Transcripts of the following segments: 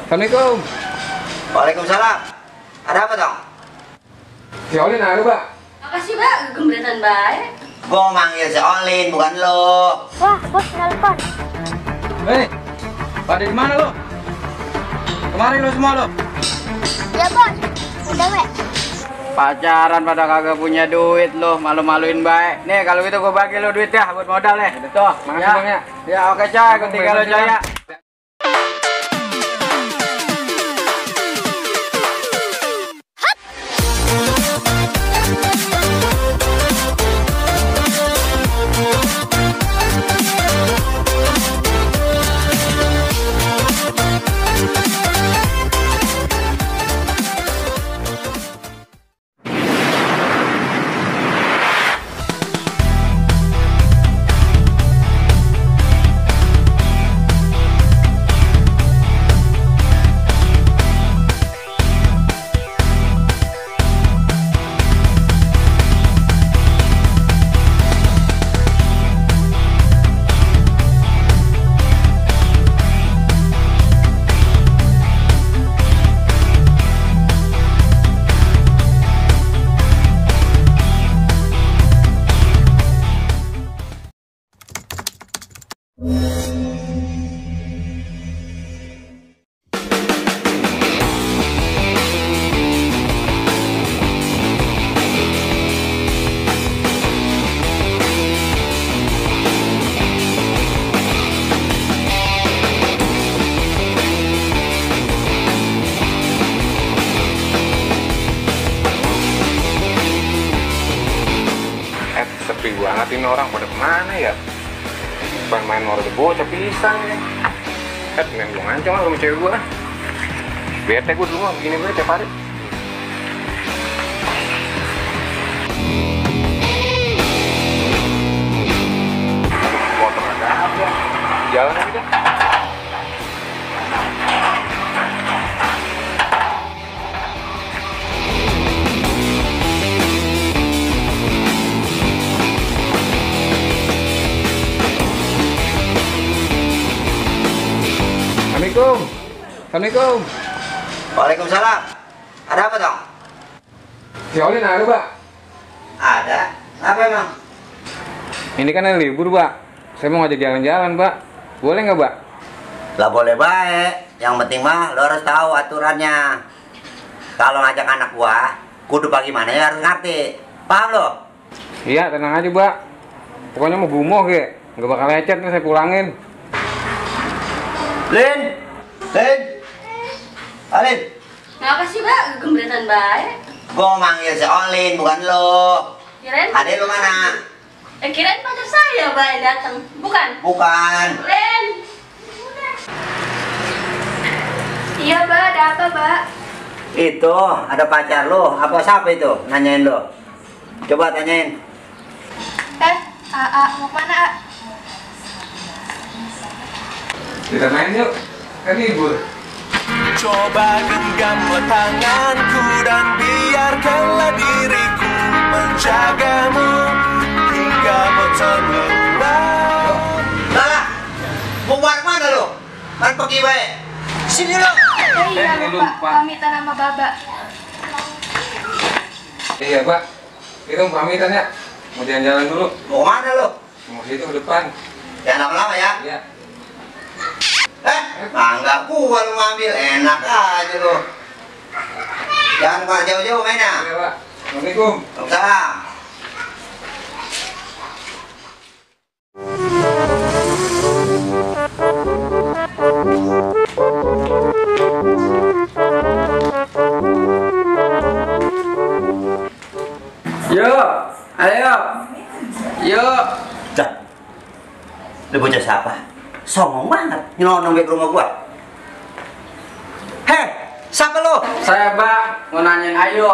Assalamualaikum. Waalaikumsalam. Ada apa dong? Si Olin ada, Pak? Makasih, Pak. Gembratan baik. Gua manggil si Olin, bukan lo. Wah, bos nelpon. Hei, pada di mana lo? Kemarin lo semua lo? Ya bos, udah wek. Pacaran pada kagak punya duit lo, malu-maluin baik. Nih kalau gitu gue bagi lo duit ya buat modal nih. Tuh, Makasih ya. Bang ya. Ya oke coy, gue tinggal lo coy ya. Sepi banget ini orang pada kemana ya? Bukan main orang bocah pisang ya. Main gue ngancong lah sama cewek gue. Bete gue dulu mah begini gue tiap hari. Motor ada apa? Jalan aja deh. Assalamualaikum. Assalamualaikum. Waalaikumsalam. Ada apa dong? Si Olin ada, Pak? Ada. Apa emang? Ini kan hari libur, Pak. Saya mau ngajak jalan-jalan, Pak. Boleh nggak, Pak? Lah boleh baik. Yang penting mah lo harus tahu aturannya. Kalau ngajak anak gua, kudu bagaimana ya harus ngerti. Paham lo? Iya, tenang aja, Pak. Pokoknya mau gumoh, ke. Nggak bakal lecet nih saya pulangin. Lin. Olin. Makasih, Pak. Gembratan baik. Gua manggil si Olin, bukan lo. Kirain Adek lo mana? kirain pacar saya, Pak, yang datang. Bukan? Bukan. Len. Iya, Pak. Ada apa, Pak? Itu ada pacar lo. Apa siapa itu? Nanyain lo. Coba tanyain. Mau kemana, A? Kita main yuk. Kan libur. Coba genggamlah tanganku dan biarkanlah diriku menjagamu hingga kau terlelap. Lah, mau buat mana lo? Kan pergi baik. Sini lo. Iya, lupa. Pamitan sama Baba. Iya, Pak. Kita mau pamitan ya. Mau jalan-jalan dulu. Mau mana lo? Mau situ ke depan. Jangan lama-lama ya. Iya. Enggak gua lu ngambil, enak aja lo. Jangan lupa jauh-jauh mainnya. Iya, Pak. Assalamualaikum. Waalaikumsalam. Yuk, ayo. Yuk. Dah. Lu bocah siapa? Songong banget nyelonong ke rumah gua. Hei, siapa lo? Saya Bang, mau nanyain Ayu.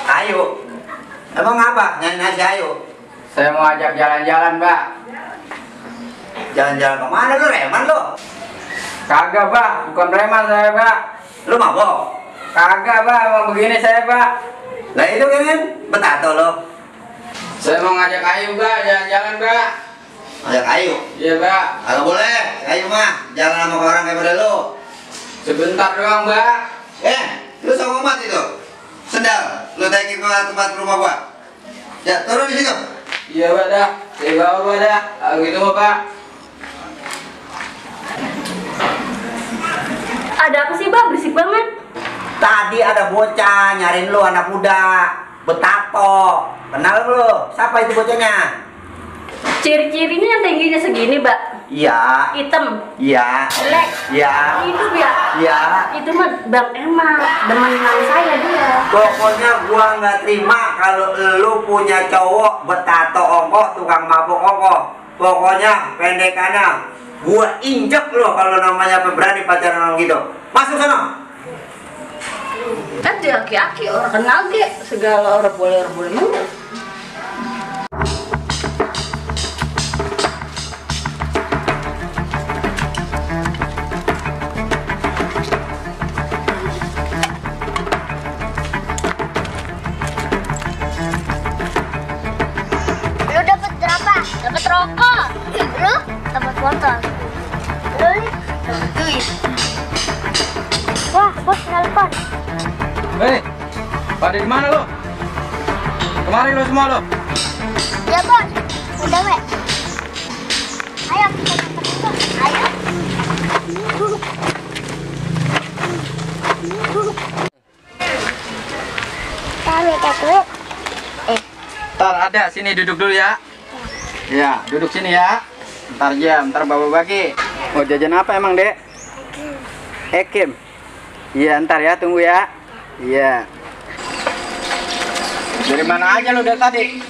Ayo. Emang apa? Nyanyi si Ayo. Saya mau ajak jalan-jalan, Mbak. Jalan-jalan kemana lu? Reman lo? Kagak, Mbak. Bukan preman saya, Mbak. Lu mabok? Kagak, Mbak. Emang begini saya, Mbak. Lah itu kan betato lo. Saya mau ngajak Ayu, Mbak. Jalan-jalan, Mbak. Ajak Ayu. Iya, Mbak. Kalau boleh, Ayu mah jangan sama orang kayak pada lo. Sebentar doang, Mbak. Lu sama Mat itu? Sendal, lu taikin ke tempat rumah gua. Ya, turun di situ. Iya, Mbak dah. Saya bawa, Mbak dah. Gitu, Pak. Ada apa sih, Bang? Berisik banget. Tadi ada bocah nyariin lu, anak muda, betato. Kenal lu? Siapa itu bocahnya? Ciri-cirinya yang tingginya segini, Mbak. Iya. Hitam, Iya. jelek, Iya. hidup ya. Iya. Itu mah Bang Emang, teman saya dia. Pokoknya gua nggak terima kalau lu punya cowok betato ongkoh, tukang mabuk ongkoh. Pokoknya pendekannya gua injek lu kalau namanya berani pacaran orang gitu. Masuk sana. Kan dia laki-laki, orang kenal ke segala orang boleh mau. Lu dapat berapa? Dapat rokok. Lu dapat botol. Lu dapat duit. Wah, bos nelpon. Hei, pada di mana lo? Kemarin lo semua lo? Ya bos, udah wek. Ayo kita nonton dulu. Ayo. Tahu tak? Ntar ada, sini duduk dulu ya. Ya, duduk sini ya. Ntar bawa bagi. Mau jajan apa emang, Dek? Ekim. Iya, ntar ya, tunggu ya. Iya. Dari mana aja lu dari tadi?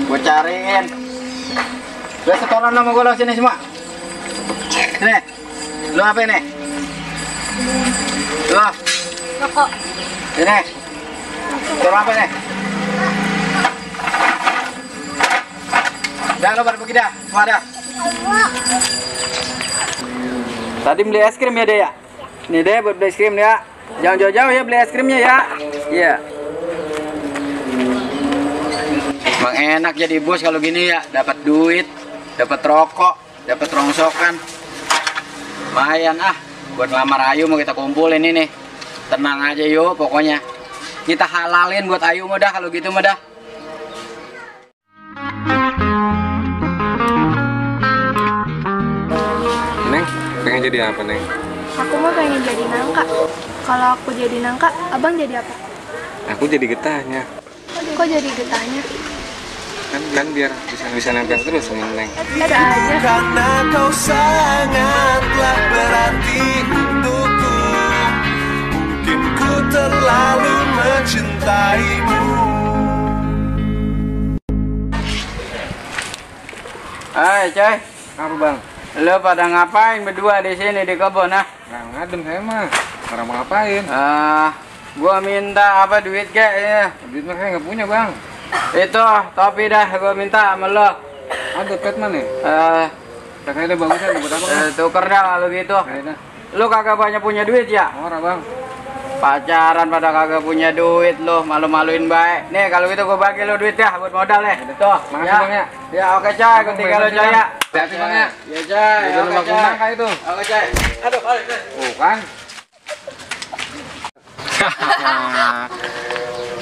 Gue cariin. Udah setoran sama gue lo sini semua. Sini. Lu apa ini? Lu. Rokok. Sini. Setoran apa ini? Udah lo baru pergi dah. Semua dah. Tadi beli es krim ya, Dek ya? Nih deh buat beli es krim ya. Jangan jauh-jauh ya beli es krimnya ya. Iya. Emang enak jadi bos kalau gini ya, dapat duit, dapat rokok, dapat rongsokan. Lumayan buat ngelamar Ayu mau kita kumpulin ini. Tenang aja yuk pokoknya. Kita halalin buat Ayu mah dah kalau gitu mah dah. Neng, pengen jadi apa, Neng? Aku mah pengen jadi nangka. Kalau aku jadi nangka, abang jadi apa? Aku jadi getahnya. Kok jadi getahnya? Kan biar bisa nempel terus sama Neng. Ada aja. Karena kau sangatlah berarti untukku. Mungkin ku terlalu mencintaimu. Hai coy, Apa, Bang? lo pada ngapain berdua di sini di kebun ah? Nah, ngadem saya mah. Orang mau ngapain? Gua minta apa duit kek ya. Duit mah saya nggak punya, Bang. Itu topi dah gua minta sama lo. Ada pet mana? Kayaknya bagusnya buat apa, Bang? Tuker dah kalau gitu. Kayaknya. Lo kagak banyak punya duit ya? Orang, Bang. Pacaran pada kagak punya duit lo, malu-maluin baik. Nih kalau gitu gua bagi lo duit ya buat modal nih. Tuh, Makasih, ya. Bang, ya. Ya oke coy, ketika lo coy ya. Hati-hati, Bang, ya. Ya coy, Udah oke lembak coy. nangka itu. Oke coy. Aduh, balik. Oh, kan?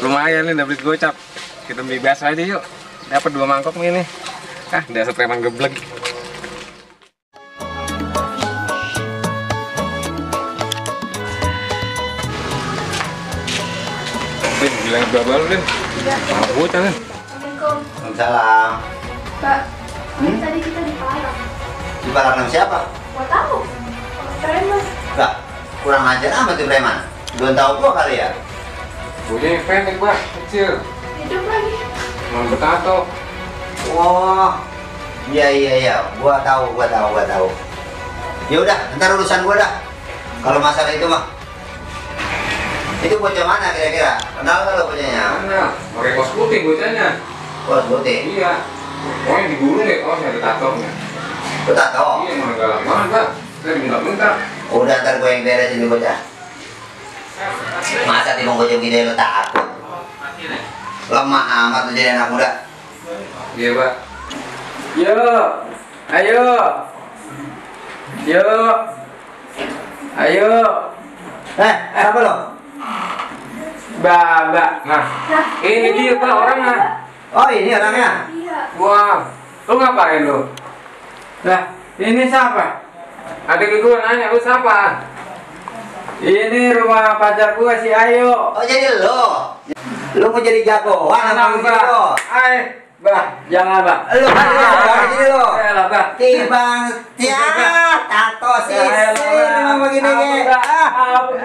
Lumayan nih dapat gocap. Kita beli bakso aja yuk. Dapat 2 mangkok nih. Dasar preman geblek. Lin, bilang berapa lu, Lin? Maaf bocah, Lin. Waalaikumsalam. Pak, tadi kita di Palak. Di Palak nama siapa? Gak tahu. Preman. Enggak, kurang ajar amat tuh preman. Belum tahu gua kali ya. Bocah yang pendek, Bang. Kecil. Hidup lagi. Mau betato. Oh, iya. Gua tahu. Ya udah, ntar urusan gua dah. Kalau masalah itu mah. Itu bocah mana kira-kira? Kenal nggak lo bocahnya? Mana? Pakai kos putih bocahnya. Bos putih. Iya. Pokoknya digulung deh kaosnya, ada tatonya. Lo tak tahu? Iya, mana galak banget, Bang. Saya dibentak-bentak. Udah ntar gue yang beres ini bocah. Masa timung bocah gede lo takut? Lemah amat lo jadi anak muda. Iya, Pak. Yo, ayo. Yo. Ayo. Siapa lo? Mbak. Nah, ini dia Pak orangnya. Oh ini orangnya. Wah, lu ngapain lu? Lah, ini siapa? Adik gue nanya, lu siapa? Ini rumah pacar gua si Ayo. Oh jadi lo mau jadi jagoan sama Mbak. lo? Mbak, jangan, Mbak. Lo kan jadi lo. Elah, Mbak. Tibang tato sisir memang begini ge. Apa,